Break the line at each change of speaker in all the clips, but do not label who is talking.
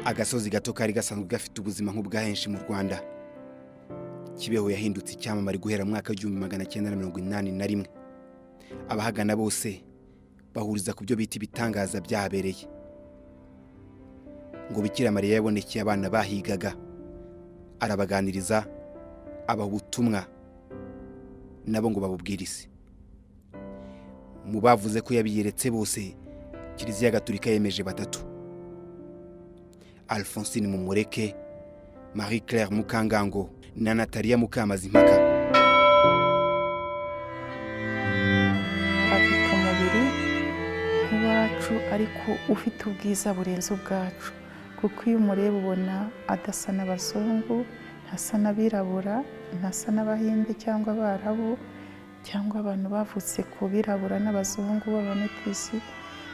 Agasozi gato kari gasanzwe gafite ubuzima nk'ubwa henshi mu Rwanda. Kibeho yahindutse icyamamare guhera mu mwaka w'1981. Abahagana bose bahuriza ku byo bita ibitangaza byahabereye. Ngo Bikira Mariya yabonekeye abana bahigaga, arabaganiriza, abaha ubutumwa, nabo ngo babubwire isi. Mu bavuze ko yabiyeretse bose, Kiliziya Gatolika yemeje batatu: Alphonsine Mumureke, Marie Claire Mukangango na Natalia Mukamazimpaka.
Afite umubiri nk'uwacu ariko ufite ubwiza burenze ubwacu, kuko iyo umureba ubona adasa n'abazungu, ntasa n'abirabura, ntasa n'abahinde cyangwa abarabu cyangwa abantu bavutse ku birabura n'abazungu b'abametisi.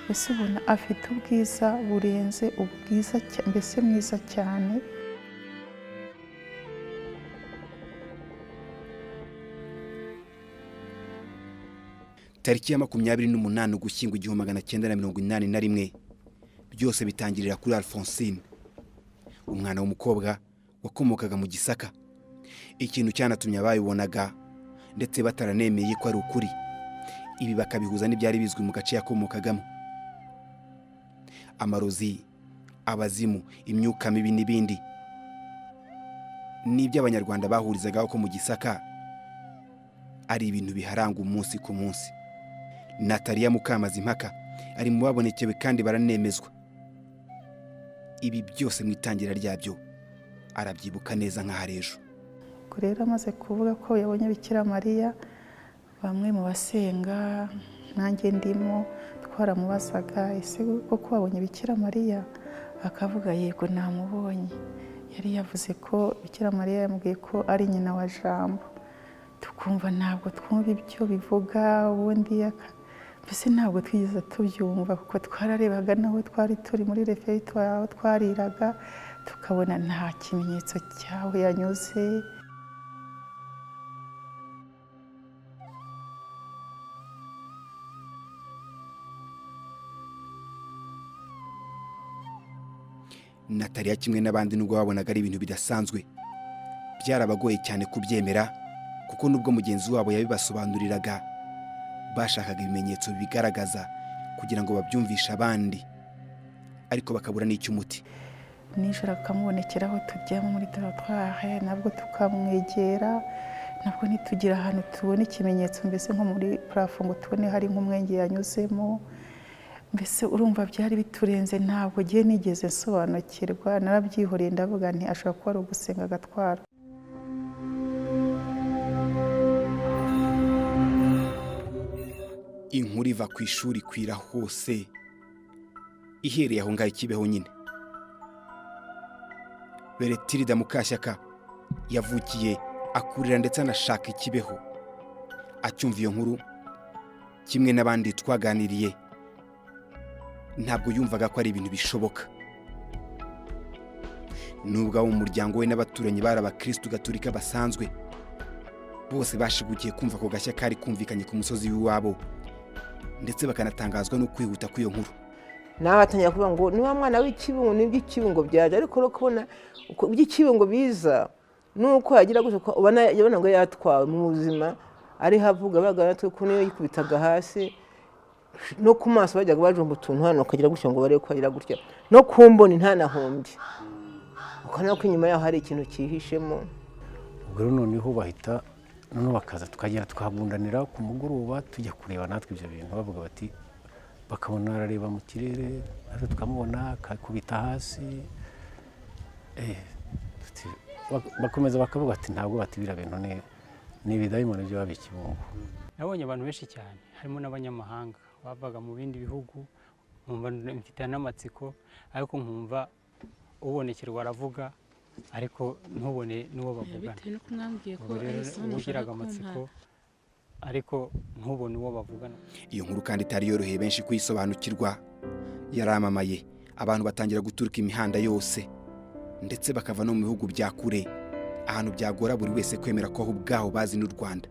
Mbese ubona afite ubwiza burenze ubwiza, mbese mwiza cyane.
Tariki ya 28 Ugushyingo 1981, byose bitangirira kuri Alphonsine, umwana w'umukobwa wakomokaga mu Gisaka. Ikintu cyanatumye abayibonaga ndetse bataranemeye ko ari ukuri, ibi bakabihuza n'ibyari bizwi mu gace yakomokagamo: amarozi, abazimu, imyuka mibi n'ibindi. N'ibyo Abanyarwanda bahurizagaho ko mu Gisaka ari ibintu biharanga umunsi ku munsi. Natalia Mukamazimpaka ari mu babonekewe kandi baranemezwa. Ibi byose mu itangira ryabyo arabyibuka neza nk'aho ejo.
Ubwo rero amaze kuvuga ko yabonye Bikira Mariya, bamwe mu basenga nanjye ndimo twaramubazaga: ese koko wabonye Bikira Mariya? Akavuga: yego, namubonye. Yari yavuze ko Bikira Mariya yamubwiye ko ari nyina wa Jambo. Tukumva ntabwo twumva ibyo bivuga, ubundi mbese ntabwo twigeze tubyumva, kuko twararebaga naho twari turi muri refegitwari aho twariraga, tukabona nta kimenyetso cyaho yanyuze.
Natalia kimwe n'abandi, nubwo babonaga ari ibintu bidasanzwe, byarabagoye cyane kubyemera, kuko nubwo mugenzi wabo yabibasobanuriraga, bashakaga ibimenyetso bibigaragaza kugira ngo babyumvishe abandi, ariko bakabura n'icy'umuti.
Nijoro akamubonekeraho turyama muri dortoir, nabwo tukamwegera, nabwo ntitugira ahantu tubona ikimenyetso, mbese nko muri plafond ngo tubone hari nk'umwenge yanyuzemo. Mbese urumva byari biturenze, ntabwo ngiye nigeze nsobanukirwa, narabyihoreye ndavuga nti ashobora kuba ari ugusenga agatwara.
Inkuru iva ku ishuri ikwira hose, ihereye aho ngaho ikibeho nyine. Beretirida Mukashyaka yavukiye, akurira ndetse anashaka ikibeho. Acyumva iyo nkuru, kimwe n'abandi twaganiriye, ntabwo yumvaga ko ari ibintu bishoboka. Nubwo abo mu muryango we n'abaturanyi bari abakirisitu gatolika basanzwe, bose bashigukiye kumva ako gashya kari kumvikanye ku musozi w'iwabo, ndetse bakanatangazwa no kwihuta kw'iyo nkuru.
Nawe atangira kuvuga ngo ni wa mwana w'ikibungo, ni iby'ikibungo byaje, ariko no kubona iby'ikibungo biza nuko yagira gutya, ubona yabona ngo yatwawe mu buzima ariho avuga baga natwe ko niyo yikubitaga hasi no ku maso bajyaga bajomba utuntu hano ukagira gutya ngo barebe ko agira gutya, no ku mboni ntanahombye, ukabona ko inyuma yaho hari ikintu cyihishemo.
Ubwo rero noneho bahita noneho bakaza, tukagera tukahabundanira ku mugoroba, tujya kureba natwe ibyo bintu. Bavuga bati bakabona arareba mu kirere, natwe tukamubona akakubita hasi. Bakomeza bakavuga ati ntabwo bati biriya bintu ni ibidayimoni byo baba ikibungo.
Nabonye abantu benshi cyane harimo n'abanyamahanga bavaga mu bindi bihugu, nkumva mfite n'amatsiko, ariko nkumva ubonekerwa aravuga ariko ntubone n'uwo bavugana.
Bitewe n'uko mwambwiye ko
Ubwo rero
ari isomo
ugiraga
mushaka
amatsiko
kumpa.
ariko ntubone uwo bavugana.
Iyo nkuru kandi itari yoroheye benshi kuyisobanukirwa. Yaramamaye, abantu batangira guturuka imihanda yose, ndetse bakava no mu bihugu bya kure, ahantu byagora buri wese kwemera ko aho ubwaho bazi n'u Rwanda.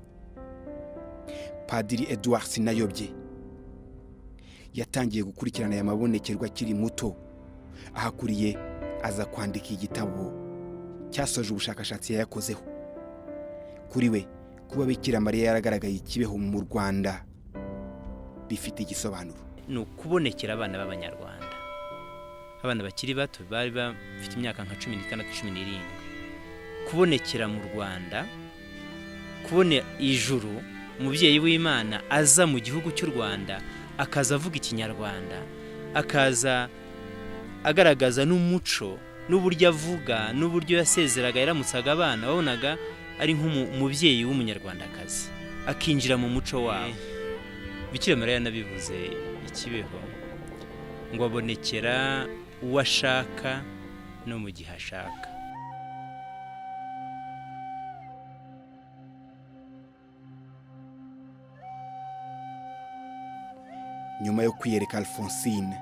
Padiri Edouard Sinayobye yatangiye gukurikirana aya mabonekerwa akiri muto, ahakuriye Aza kwandika igitabo cyasoje ubushakashatsi yayakozeho. Kuri we, kuba Bikira Mariya yaragaragaye i Kibeho mu Rwanda bifite igisobanuro.
Ni ukubonekera abana b'Abanyarwanda, abana bakiri bato bari bafite imyaka nka 16, 17, kubonekera mu Rwanda, kubona ijuru, umubyeyi w'Imana aza mu gihugu cy'u Rwanda, akaza avuga Ikinyarwanda, akaza agaragaza n'umuco n'uburyo avuga n'uburyo yasezeraga, yaramutsaga abana, wabonaga ari nk'umubyeyi w'Umunyarwandakazi, akinjira mu muco wabo. Bikira Mariya yanabivuze i Kibeho ngo abonekera uwo ashaka no mu gihe ashaka.
Nyuma yo kwiyereka Alphonsine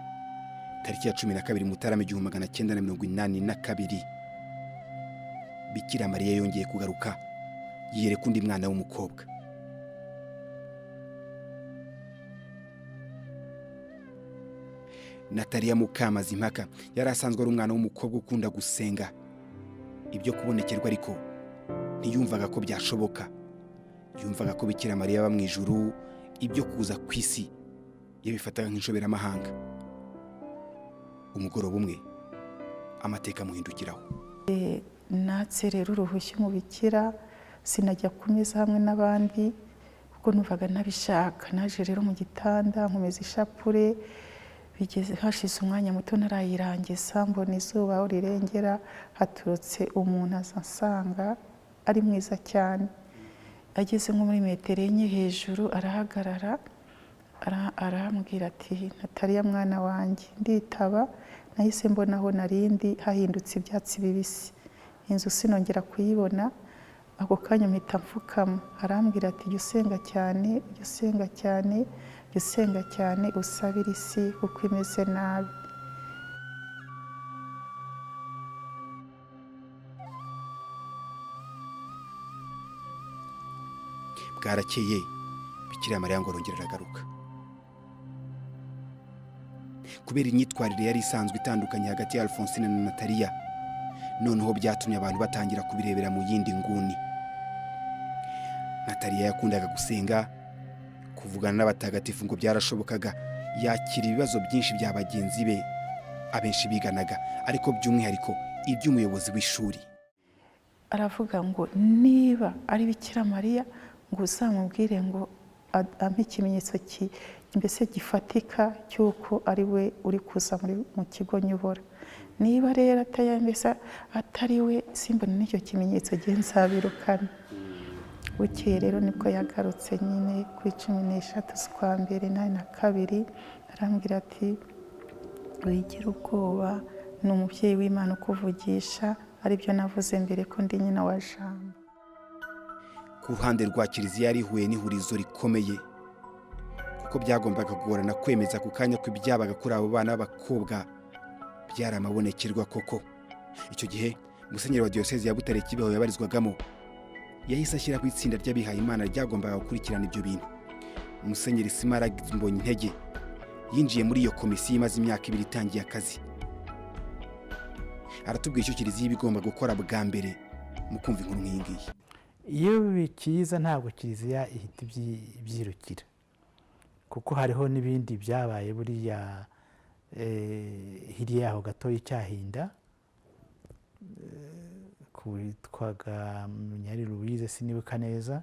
tariki ya 12 Mutarama 1982, Bikira Mariya yongeye kugaruka yiyereka undi mwana w'umukobwa. Nataliya Mukamazimpaka yari asanzwe ari umwana w'umukobwa ukunda gusenga. Ibyo kubonekerwa ariko ntiyumvaga ko byashoboka. Yumvaga ko Bikira Mariya aba mu ijuru, ibyo kuza ku isi yabifataga nk'inshoberamahanga. Umugoroba umwe amateka amuhindukiraho.
Natse rero uruhushya umubikira, sinajya ku meza hamwe n'abandi kuko numvaga ntabishaka. Naje rero mu gitanda nkomeza ishapure, bigeze hashize umwanya muto ntarayirangiza, mbona izuba aho rirengera, haturutse umuntu aza ansanga ari mwiza cyane. Ageze nko muri metero 4 hejuru arahagarara, arambwira ati Nataliya mwana wanjye. Nditaba, nahise mbona aho narindi hahindutse ibyatsi bibisi, inzu sinongera kuyibona. Ako kanya mpita mfukama, arambwira ati jya usenga cyane, jya usenga cyane, jya usenga cyane, usabire isi kuko imeze nabi.
Bwarakeye Bikira Mariya ngo arongera aragaruka. Kubera imyitwarire yari isanzwe itandukanye hagati ya Alphonsine na Nataliya, noneho byatumye abantu batangira kubirebera mu yindi nguni. Nataliya yakundaga gusenga, kuvugana n'abatagatifu ngo byarashobokaga, yakira ibibazo byinshi bya bagenzi be abenshi biganaga, ariko by'umwihariko iby'umuyobozi w'ishuri.
Aravuga ngo niba ari Bikira Mariya ngo uzamubwire ngo ampe ikimenyetso mbese gifatika cy'uko ari we uri kuza mu kigo nyobora. Niba rero atari we, simbona n'icyo kimenyetso gihe nzabirukana. Bukeye rero nibwo yagarutse nyine kuri 13 z'ukwa mbere 82, arambwira ati wigira ubwoba, ni umubyeyi w'Imana ukuvugisha, aribyo navuze mbere ko ndi nyina wa Jambo.
Ku ruhande rwa kiliziya yari ihuye n'ihurizo rikomeye, kuko byagombaga kugorana kwemeza ku kanya ko ibyabaga kuri abo bana b'abakobwa byari amabonekerwa koko. Icyo gihe musenyeri wa diyosezi ya Butare Kibeho yabarizwagamo yahise ashyiraho itsinda ry'abihayimana ryagombaga gukurikirana ibyo bintu. Musenyeri Smaragde Mbonyintege yinjiye muri iyo komisiyo imaze imyaka 2 itangiye akazi. Aratubwira icyo kiliziya iba igomba gukora bwa mbere mu kumva inkuru nk'iyi ngiyi.
Iyo bikiza ntabwo kiliziya ihita ibyirukira, kuko hariho n'ibindi byabaye buriya hirya yaho gato y'Icyahinda, witwaga Munyari Louise sinibuka neza,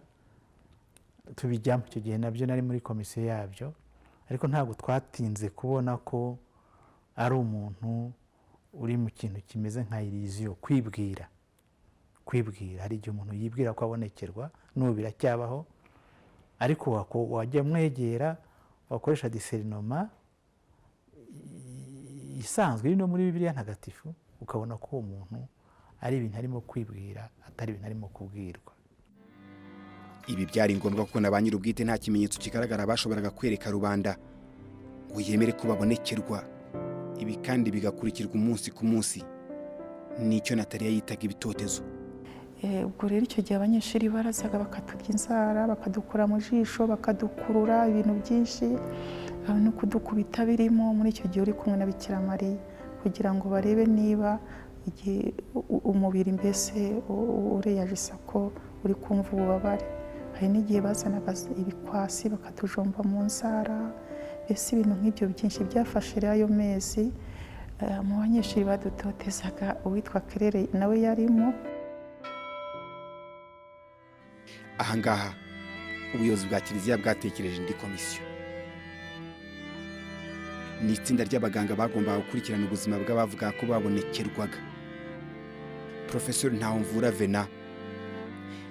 tubijyamo icyo gihe nabyo nari muri komisiyo yabyo, ariko ntabwo twatinze kubona ko ari umuntu uri mu kintu kimeze nka iriziyo, kwibwira. Hari igihe umuntu yibwira ko abonekerwa, n'ubu biracyabaho, ariko wajya mwegera wakoresha diserinoma isanzwe iri no muri Bibiliya ntagatifu, ukabona ko uwo muntu ari ibintu arimo kwibwira, atari ibintu arimo kubwirwa.
Ibi byari ngombwa kuko na ba nyir'ubwite nta kimenyetso kigaragara bashoboraga kwereka rubanda ngo yemere ko babonekerwa. Ibi kandi bigakurikirwa umunsi ku munsi, nicyo Nataliya yitaga ibitotezo.
Ubwo rero icyo gihe abanyeshuri barazaga bakaturya inzara, bakadukura mu jisho, bakadukurura ibintu byinshi no kudukubita birimo. Muri icyo gihe uri kumwe na Bikira Mariya kugira ngo barebe niba Igihe umubiri mbese ureyajisa ko uri kumva ububabare. Hari n'igihe bazanaga ibikwasi bakatujomba mu nzara, mbese ibintu nk'ibyo byinshi byafashe rero ayo mezi. Mu banyeshuri badutotezaga uwitwa Kerere nawe yarimo.
Ahangaha ubuyobozi bwa kiliziya bwatekereje indi komisiyo, ni itsinda ry'abaganga bagombaga gukurikirana ubuzima bw'abavuga ko babonekerwaga. Porofesori Ntawumvura Vena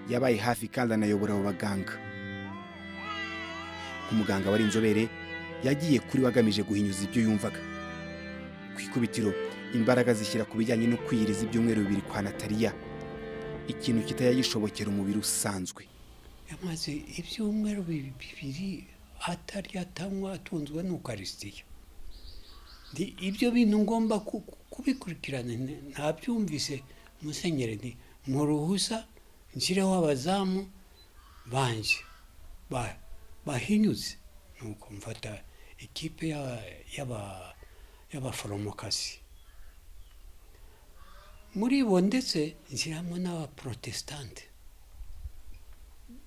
yabaye hafi kandi anayobora abo baganga. Nk'umuganga wari inzobere, yagiye kuri we agamije guhinyuza ibyo yumvaga. Ku ikubitiro imbaraga zishyira ku bijyanye no kwiyiriza ibyumweru 2 kwa Nataliya, ikintu kitajya gishobokera umubiri usanzwe.
Yamaze ibyumweru 2 atarya, atanywa, atunzwe n'ukarisitiya. Ibyo bintu ngomba kubikurikirana. Ntabyumvise musenyeri, nti mu ruhusa nshyireho abazamu banje bahinyuze. Nuko mfata ikipe y'abaforomokazi, muri bo ndetse nshyiramo n'abaprotestante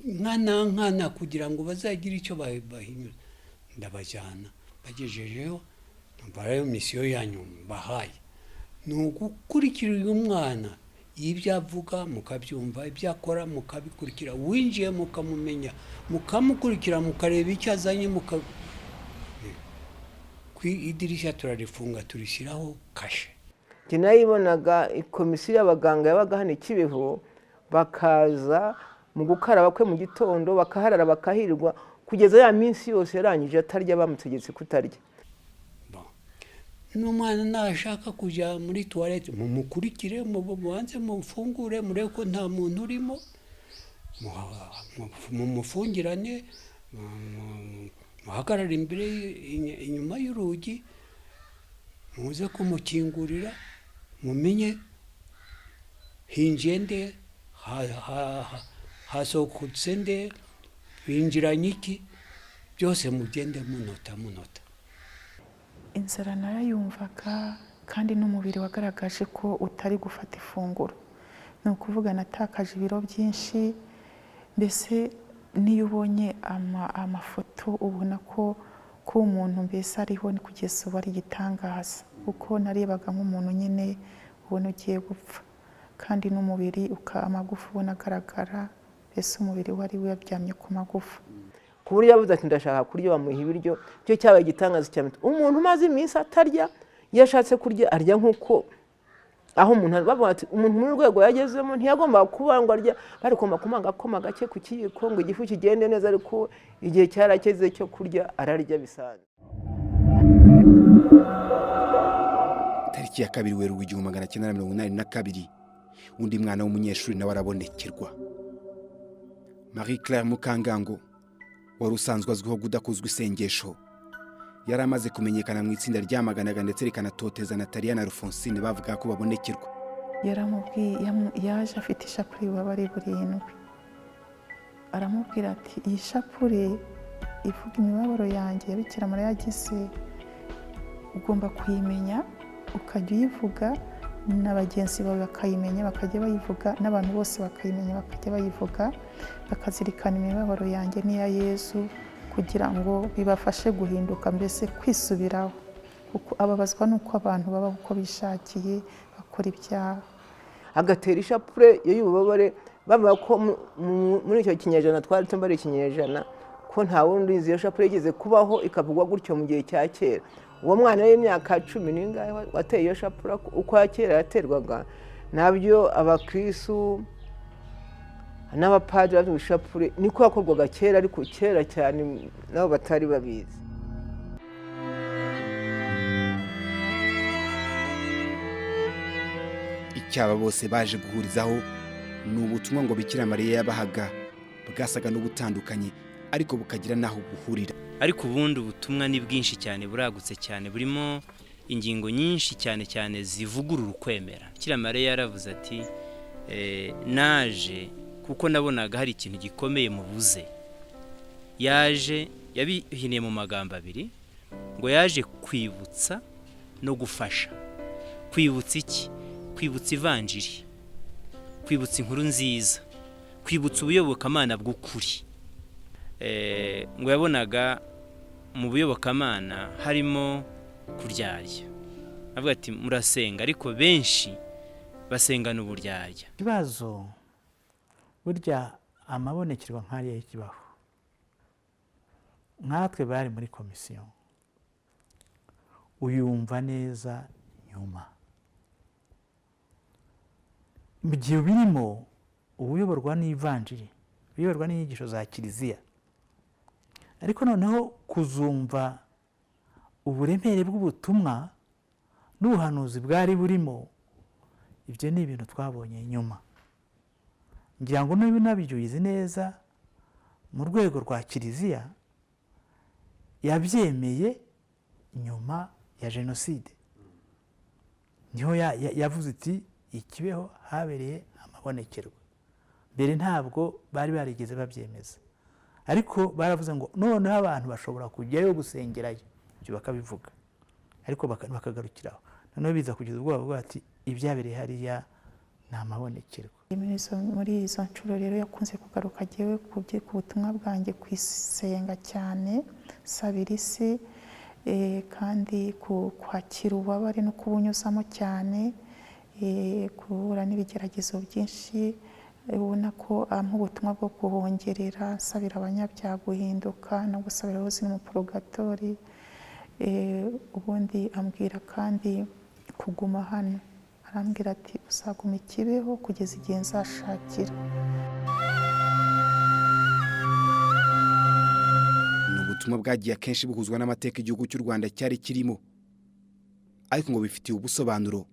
nkana nkana, kugira ngo bazagire icyo bahinyuza. Ndabajyana, bagejejeyo numva misiyo yanyu bahaye ni ugukurikira uyu mwana, ibyo avuga mukabyumva, ibyo akora mukabikurikira, winjiye mukamumenya, mukamukurikira, mukareba icyo azanye. Ku idirishya turarifunga, turishyiraho kashe.
Njye nayibonaga komisiyo y'abaganga yabaga hano i Kibeho, bakaza mu gukaraba kwe mu gitondo, bakaharara, bakahirwa kugeza ya minsi yose yarangije atarya, bamutegetse kutarya.
N'umwana nashaka kujya muri tuwarete mumukurikire, mubanze mufungure, murebe ko nta muntu urimo, mumufungirane, muhagarare imbere inyuma y'urugi, muze kumukingurira, mumenye hinjiye nde, hasohotse nde, binjiranye iki, byose mugende munota munota.
Inzara narayumvaga, kandi n'umubiri wagaragaje ko utari gufata ifunguro. Ni ukuvuga natakaje ibiro byinshi, mbese n'iyo ubonye amafoto ubona ko umuntu mbese ariho ni kugeza ubu ari igitangaza, kuko narebaga nk'umuntu nyine ubona ugiye gupfa, kandi n'umubiri amagufa ubona agaragara, mbese umubiri wari waryamye ku magufa.
Ku buryo yavuze ati ndashaka kurya, bamuha ibiryo. Cyo cyabaye igitangaza cyane. Umuntu umaze iminsi atarya, iyo ashatse kurya arya nk'uko aho umuntu bavuga ati umuntu muri rwego yagezemo ntiyagombaga kuba ngo arya, bari kugomba kumuha agakoma gake ku kiyiko ngo igifu kigende neza, ariko igihe cyarakeze cyo kurya ararya bisanzwe.
Tariki ya 2 Werurwe 1982, undi mwana w'umunyeshuri nawe arabonekerwa. Marie Claire Mukangango wari usanzwe azwiho kudakuzwa isengesho, yari amaze kumenyekana mu itsinda ryamaganaga ndetse rikanatoteza Nataliya na Alphonsine bavuga ko babonekerwa.
Yaramubwiye, yaje afite ishapure y'ububabare 7, aramubwira ati iyi shapure ivuga imibabaro yanjye ya Bikira Mariya yagize, ugomba kuyimenya ukajya uyivuga na bagenzi bawe bakayimenya, bakajya bayivuga, n'abantu bose bakayimenya, bakajya bayivuga, bakazirikana imibabaro yanjye n'iya Yezu, kugira ngo bibafashe guhinduka, mbese kwisubiraho, kuko ababazwa n'uko abantu baba uko bishakiye bakora ibyaha.
Agatera ishapure y'ububabare, bavuga ko muri icyo kinyejana twari tumba ari ikinyejana, ko nta wundi uzi iyo shapure yigeze kubaho ikavugwa gutyo mu gihe cya kera. Uwo mwana w'imyaka 10 n'ingahe wateye iyo shapura, uko kera yaterwaga nabyo abakristu n'abapadiri bavuga ishapure niko yakorwaga kera, ariko kera cyane nabo batari babizi.
Icyaba bose baje guhurizaho ni ubutumwa ngo Bikira Mariya yabahaga bwasaga n'ubutandukanye, ariko bukagira naho buhurira.
Ariko ubundi ubutumwa ni bwinshi cyane, buragutse cyane, burimo ingingo nyinshi cyane cyane zivugurura ukwemera. Bikira Mariya yaravuze ati naje kuko nabonaga hari ikintu gikomeye mubuze. Yaje yabihiniye mu magambo abiri, ngo yaje kwibutsa no gufasha. Kwibutsa iki? Kwibutsa ivanjiri, kwibutsa inkuru nziza, kwibutsa ubuyobokamana bw'ukuri. Ngo yabonaga mu buyobokamana harimo kuryarya, avuga ati murasenga ariko benshi basengana uburyarya.
Ikibazo burya amabonekerwa nk'ariya y'ikibaho, nkatwe bari muri komisiyo uyumva neza nyuma, mu gihe birimo ubuyoborwa n'ivanjiri, ubuyoborwa n'inyigisho za kiliziya, ariko noneho kuzumva uburemere bw'ubutumwa n'ubuhanuzi bwari burimo, ibyo ni ibintu twabonye nyuma. Ngira ngo niba unabyuzi neza, mu rwego rwa kiliziya yabyemeye nyuma ya jenoside, niho yavuze iti ikibeho habereye amabonekerwa. Mbere ntabwo bari barigeze babyemeza, ariko baravuze ngo noneho abantu bashobora kujyayo gusengerayo, ibyo bakabivuga ariko bakagarukiraho. Noneho biza kugeza ubwoba bwa ati ibyabereye hariya ni amabonekerwa.
Muri izo nshuro rero yakunze kugaruka agiye ku butumwa bwanjye kwisenga cyane, sabira isi, kandi kwakira ububabare no kubunyuzamo cyane, guhura n'ibigeragezo byinshi, ubona ko ampa ubutumwa bwo kubongerera, nsabira abanyabyaha guhinduka no gusabira ubuzima mu porogatori. Ubundi ambwira kandi kuguma hano, arambwira ati uzaguma ikibeho kugeza igihe nzashakira.
Ni ubutumwa bwagiye akenshi buhuzwa n'amateka igihugu cy'u Rwanda cyari kirimo, ariko ngo bifitiye ubusobanuro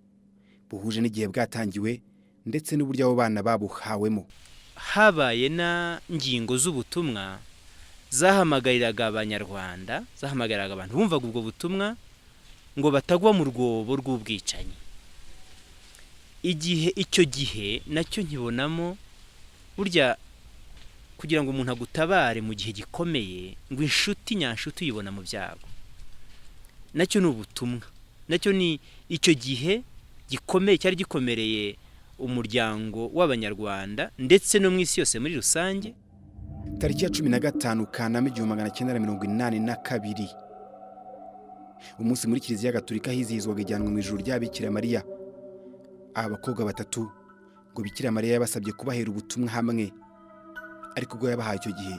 buhuje n'igihe bwatangiwe ndetse n'uburyo abo bana babuhawemo.
Habaye na ngingo z'ubutumwa zahamagariraga abanyarwanda, zahamagariraga abantu bumvaga ubwo butumwa ngo batagwa mu rwobo rw'ubwicanyi. Igihe icyo gihe nacyo nkibonamo burya kugira ngo umuntu agutabare mu gihe gikomeye, ngo inshuti nyanshuti uyibona mu byago, nacyo ni ubutumwa, nacyo ni icyo gihe gikomeye cyari gikomereye umuryango w'abanyarwanda ndetse no mu isi yose muri rusange.
Tariki ya 15 Kanama 1982, umunsi muri Kiliziya Gatolika hizihizwaga ijyanwa mu ijuru rya Bikira Mariya. Abakobwa batatu ngo Bikira Mariya yabasabye kubahera ubutumwa hamwe, ariko ubwo yabahaye icyo gihe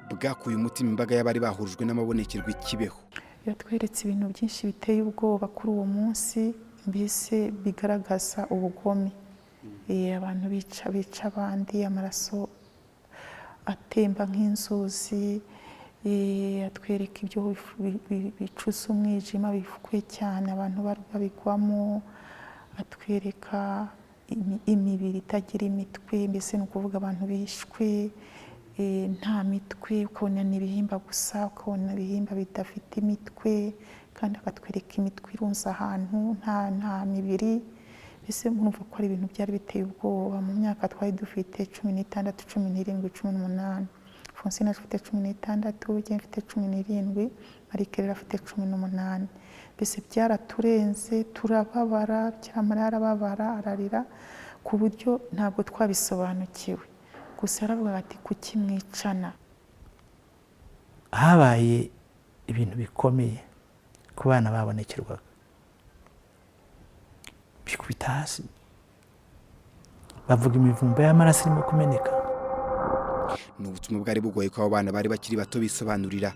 bwakuye umutima imbaga y'abari bahurujwe n'amabonekerwa ikibeho.
Yatweretse ibintu byinshi biteye ubwoba kuri uwo munsi, mbese bigaragaza ubugome. Abantu bica abandi, amaraso atemba nk'inzuzi, atwereka ibyo bicuza umwijima bifukuye cyane abantu babigwamo, atwereka imibiri itagira imitwe, mbese ni ukuvuga abantu bishwe nta mitwe, ukabona ni ibihimba gusa, ukabona ibihimba bidafite imitwe, kandi akatwereka imitwe irunze ahantu nta mibiri. Mbese murumva ko ari ibintu byari biteye ubwoba. Mu myaka twari dufite 16, 17, 18, Francine afite 16, njye mfite 17, Marie Claire afite 18. Mbese byaraturenze, turababara, Bikira Mariya arababara, ararira ku buryo ntabwo twabisobanukiwe. Gusa yaravugaga ati kuki mwicana?
Habaye ibintu bikomeye ku bana babonekerwaga, bikubita hasi, bavuga imivumba y'amaraso irimo kumeneka.
Ni ubutumwa bwari bugoye ko abo bana bari bakiri bato bisobanurira,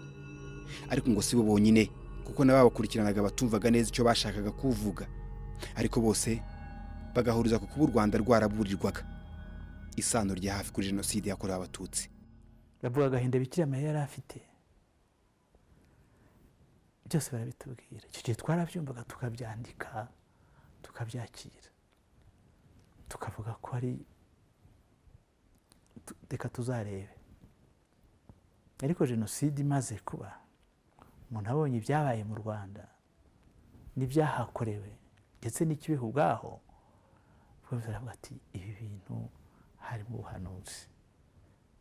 ariko ngo si bo bonyine, kuko n'ababakurikiranaga batumvaga neza icyo bashakaga kuvuga, ariko bose bagahuriza ku kuba u Rwanda rwaraburirwaga isano rya hafi kuri jenoside yakorewe Abatutsi.
Bavuga agahinda Bikira Mariya yari afite, byose barabitubwira. Icyo gihe twarabyumvaga, tukabyandika, tukabyakira, tukavuga ko ari reka tuzarebe. Ariko jenoside imaze kuba, umuntu abonye ibyabaye mu Rwanda n'ibyahakorewe ndetse n'ikibeho ubwaho, baravuga ati ibi bintu harimo ubuhanuzi.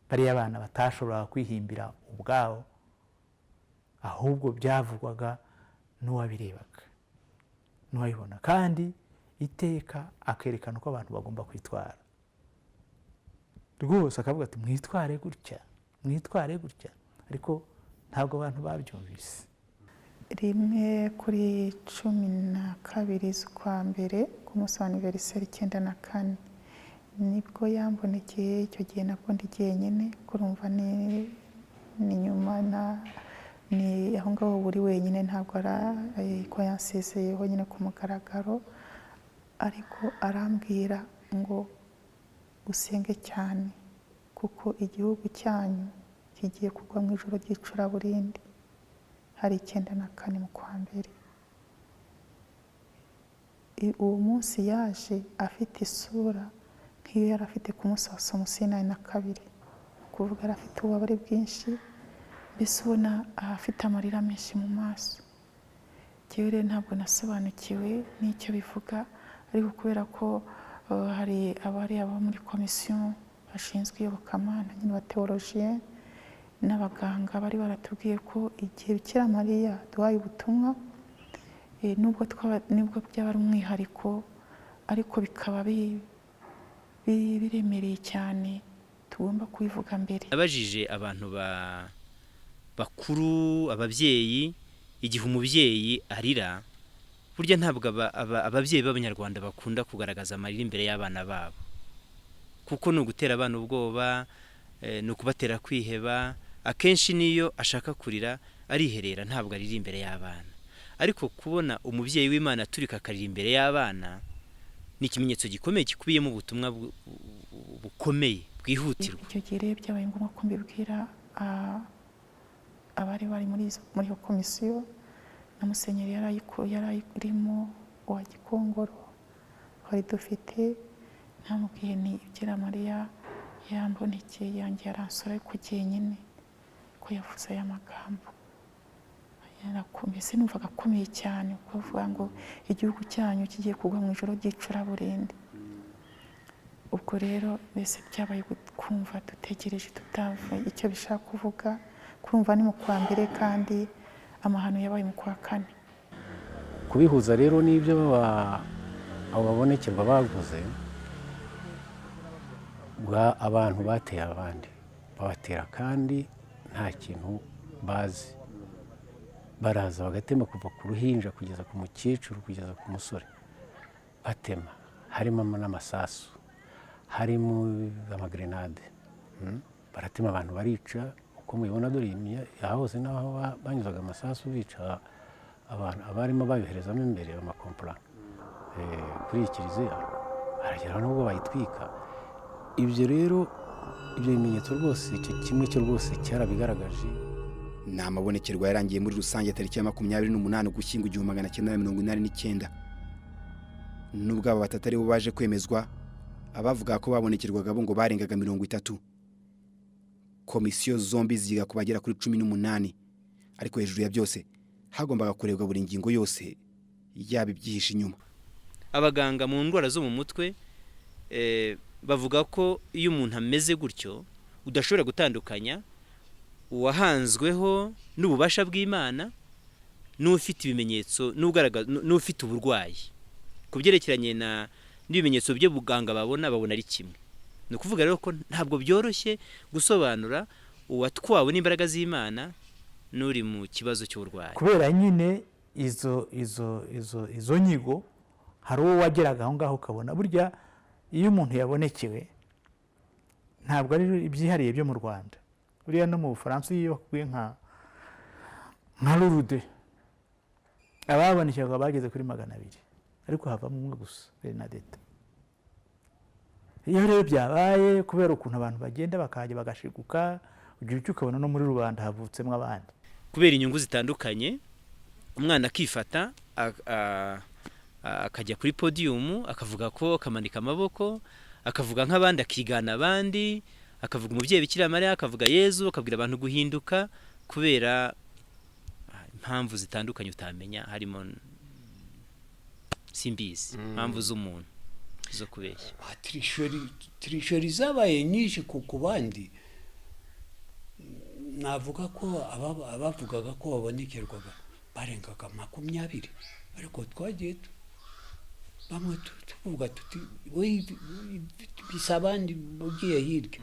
Bariya abana batashoboraga kwihimbira ubwabo, ahubwo byavugwaga n'uwabirebaga n'uwabibona, kandi Iteka akerekana uko abantu bagomba kwitwara rwose, akavuga ati: "Mwitware gutya, mwitware gutya." Ariko ntabwo abantu babyumvise.
Rimwe kuri 12 z'ukwa mbere, ku munsi wa anniversaire, 94, nibwo yambonekeye. Icyo gihe nabwo ndi jyenyine, kurumva ni nyuma na ni aho ngaho buri wenyine, ntabwo ari ko yansezeyeho nyine ku mugaragaro, ariko arambwira ngo: "Usenge cyane kuko igihugu cyanyu kigiye kugwa mu ijoro ry'icuraburindi." Hari 94 mu kwa mbere. Uwo munsi yaje afite isura nk'iyo yari afite ku munsi wa Somusiyo 82, ni ukuvuga yari afite ububabare bwinshi, mbese ubona afite amarira menshi mu maso. Njyewe rero ntabwo nasobanukiwe n'icyo bivuga, ariko kubera ko hari abari abo muri komisiyo bashinzwe iyobokamana nyine, ba théologiens n'abaganga, bari baratubwiye ko igihe Bikira Mariya duhaye ubutumwa, nubwo byaba ari umwihariko, ariko bikaba biremereye cyane, tugomba kubivuga mbere.
Nabajije abantu bakuru, ababyeyi, igihe umubyeyi arira, burya ntabwo ababyeyi b'Abanyarwanda bakunda kugaragaza amarira imbere y'abana babo, kuko ni ugutera abana ubwoba, ni ukubatera kwiheba. Akenshi n'iyo ashaka kurira ariherera, ntabwo arira imbere y'abana. Ariko kubona umubyeyi w'Imana aturika akarira imbere y'abana ni ikimenyetso gikomeye gikubiyemo ubutumwa bukomeye bwihutirwa.
Icyo gihe rero byabaye ngombwa ko mbibwira abari bari muri iyo komisiyo, na musenyeri yari ayirimo wa Gikongoro twari dufite. Namubwiye ni Bikira Mariya yambonekeye yanjye, aransura ariko jyenyine, ko yavuze aya magambo. Mbese numvaga akomeye cyane, kuvuga ngo igihugu cyanyu kigiye kugwa mu ijoro ry'icuraburindi. Ubwo rero mbese byabaye kumva dutegereje, tutava icyo bishaka kuvuga. Kumva ni mu kwa mbere kandi amahano yabaye mu kwa kane.
Kubihuza rero n'ibyo abo babonekerwa bavuze, abantu bateye abandi, babatera kandi nta kintu bazi, baraza bagatema kuva ku ruhinja kugeza ku mukecuru, kugeza ku musore, batema, harimo n'amasasu, harimo amagrenade. Baratema abantu, barica uko mubibona. Dore aha hose n'aho banyuzaga amasasu bica abantu, abarimo bayoherezamo imbere amakompora kuri iyi kiliziya, baragera n'ubwo bayitwika. Ibyo rero, ibyo bimenyetso rwose, icyo kimwe cyo rwose cyarabigaragaje.
Ni amabonekerwa yarangiye muri rusange tariki ya 28 Ugushyingo 1989. Nubwo aba batatu aribo baje kwemezwa, abavuga ko babonekerwaga bo ngo barengaga 30. Komisiyo zombi ziga ku bagera kuri 18, ariko hejuru ya byose hagombaga kurebwa buri ngingo yose yaba ibyihishe inyuma.
Abaganga mu ndwara zo mu mutwe bavuga ko iyo umuntu ameze gutyo udashobora gutandukanya uwahanzweho n'ububasha bw'Imana n'ufite ibimenyetso n'ufite uburwayi. Ku byerekeranye n'ibimenyetso by'ubuganga babona, babona ari kimwe. Ni ukuvuga rero ko ntabwo byoroshye gusobanura uwatwawe n'imbaraga z'Imana n'uri mu kibazo cy'uburwayi.
Kubera nyine izo nyigo, hari uwo wageraga aho ngaho ukabona burya iyo umuntu yabonekewe, ntabwo ari ibyihariye byo mu Rwanda, buriya no mu Bufaransa iyo bakubwiye nka Lourdes, ababonekerwa bageze kuri 200, ariko havamo umwe gusa, Bernadette. Iyo rero byabaye, kubera ukuntu abantu bagenda bakahajya bagashiguka, ugira icyo ukabona no muri rubanda havutsemo abandi.
Kubera inyungu zitandukanye, umwana akifata akajya kuri podiyumu, akavuga ko akamanika amaboko, akavuga nk'abandi, akigana abandi, akavuga umubyeyi Bikira Mariya, akavuga Yezu, akabwira abantu guhinduka, kubera impamvu zitandukanye utamenya, harimo simbizi, impamvu z'umuntu zo kubeshya.
Tricheries zabaye nyinshi ku bandi. Navuga ko abavugaga ko babonekerwaga barengaga 20, ariko twagiye Bamwe tuvuga tuti we bisa abandi ugiye hirya.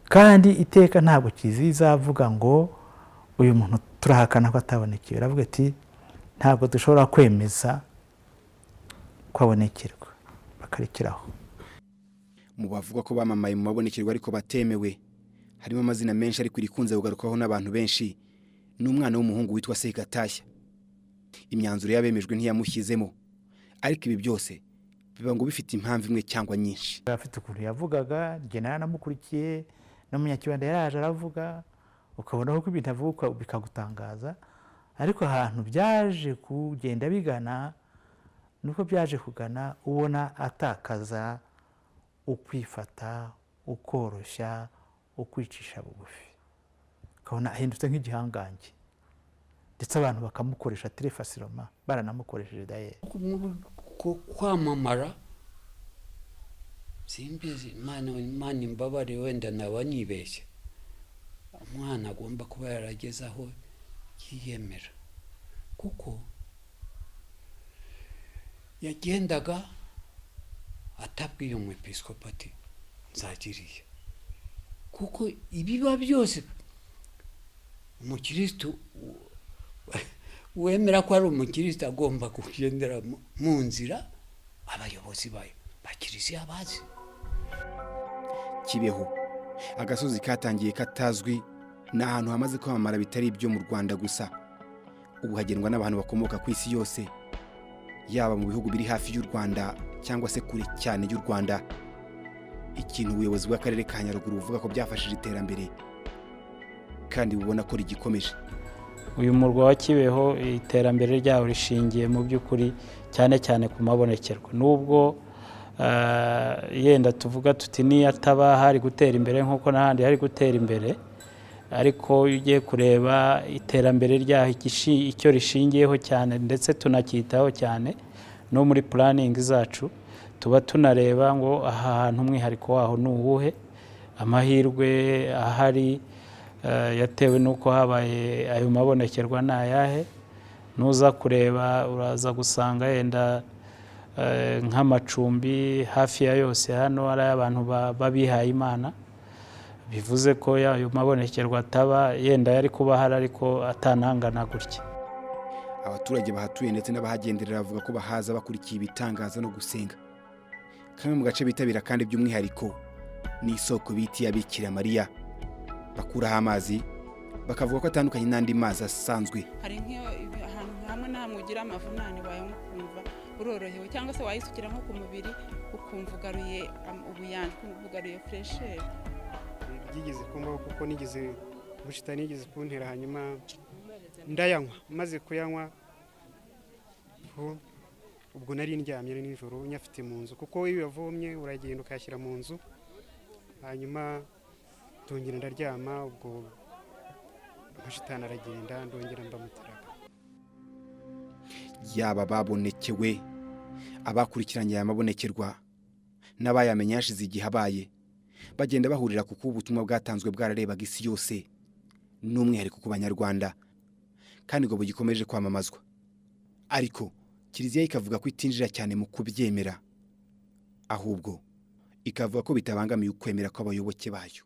Kandi iteka ntabwo Kiliziya izavuga ngo uyu muntu turahakana ko atabonekewe, iravuga ati ntabwo dushobora kwemeza ko abonekerwa, bakarekeraho.
Mu bavuga ko bamamaye mu mabonekerwa ariko batemewe harimo amazina menshi, ariko irikunze kugarukwaho n'abantu benshi ni umwana w'umuhungu witwa Segatashya. Imyanzuro y'abemejwe ntiyamushyizemo, ariko ibi byose biba ngo bifite impamvu imwe cyangwa nyinshi.
Afite ukuntu yavugaga, njye naranamukurikiye, n'umunyakibanda yaraje aravuga, ukabona ko ibintu avuga bikagutangaza. Ariko ahantu byaje kugenda bigana nuko byaje kugana ubona atakaza ukwifata, ukoroshya, ukwicisha bugufi, ukabona ahindutse nk'igihangange, ndetse abantu bakamukoresha très facilement, baranamukoresheje dayeri.
Kwamamara simbizi, Imana imbabare wenda naba nibeshye. Umwana agomba kuba yarageze aho yiyemera, kuko yagendaga atabwiye umwepiskopi ati nzagiriye, kuko ibiba byose umukirisitu wemera ko ari umukirisitu agomba kugendera mu nzira abayobozi bayo ba kiliziya bazi.
Kibeho, agasozi katangiye katazwi, ni ahantu hamaze kwamamara bitari ibyo mu Rwanda gusa. Ubu hagendwa n'abantu bakomoka ku isi yose, yaba mu bihugu biri hafi y'u Rwanda cyangwa se kure cyane y'u Rwanda. Ikintu ubuyobozi bw'akarere ka Nyaruguru buvuga ko byafashije iterambere kandi bubona ko rigikomeje.
Uyu murwa wa Kibeho iterambere ryawo rishingiye mu by'ukuri cyane cyane ku mabonekerwa. Nubwo yenda tuvuga tuti niyo ataba hari gutera imbere nk'uko n'ahandi hari gutera imbere, ariko iyo ugiye kureba iterambere ryaho icyo rishingiyeho cyane, ndetse tunacyitaho cyane no muri planning zacu, tuba tunareba ngo aha hantu umwihariko waho ni uwuhe, amahirwe ahari yatewe n'uko habaye ayo mabonekerwa ni ayahe. Nuza kureba uraza gusanga yenda nk'amacumbi hafi ya yose hano ari ay'abantu b'abihaye Imana, bivuze ko ayo mabonekerwa ataba yenda yari kuba ahari ariko atanangana gutya.
Abaturage bahatuye ndetse n'abahagenderera bavuga ko bahaza bakurikiye ibitangaza no gusenga. Kamwe mu gace bitabira kandi by'umwihariko ni isoko bita iya Bikira Mariya, bakuraho amazi bakavuga ko atandukanye n'andi mazi asanzwe.
Hari nk'iyo ahantu hamwe na hamwe ugira amavunane, wayanywa ukumva urorohewe, cyangwa se wayisukira nko ku mubiri ukumva ugaruye ubuyanja, ukumva ugaruye fraîcheur.
Byigeze kumbaho kuko nigeze ubushitani nigeze kuntera, hanyuma ndayanywa. Maze kuyanywa ubwo nari ndyamye nijoro nyafite mu nzu, kuko iyo uyavomye uragenda ukayashyira mu nzu, hanyuma ndongera ndaryama, ubwo amashitani aragenda, ndongera mbamutaraga.
Yaba babonekewe, abakurikiranye aya mabonekerwa n'abayamenye hashize igihe abaye, bagenda bahurira kuko ubutumwa bwatanzwe bwararebaga isi yose, n'umwihariko ku Banyarwanda, kandi ngo bugikomeje kwamamazwa. Ariko Kiliziya ikavuga ko itinjira cyane mu kubyemera, ahubwo ikavuga ko bitabangamiye ukwemera kw'abayoboke bayo.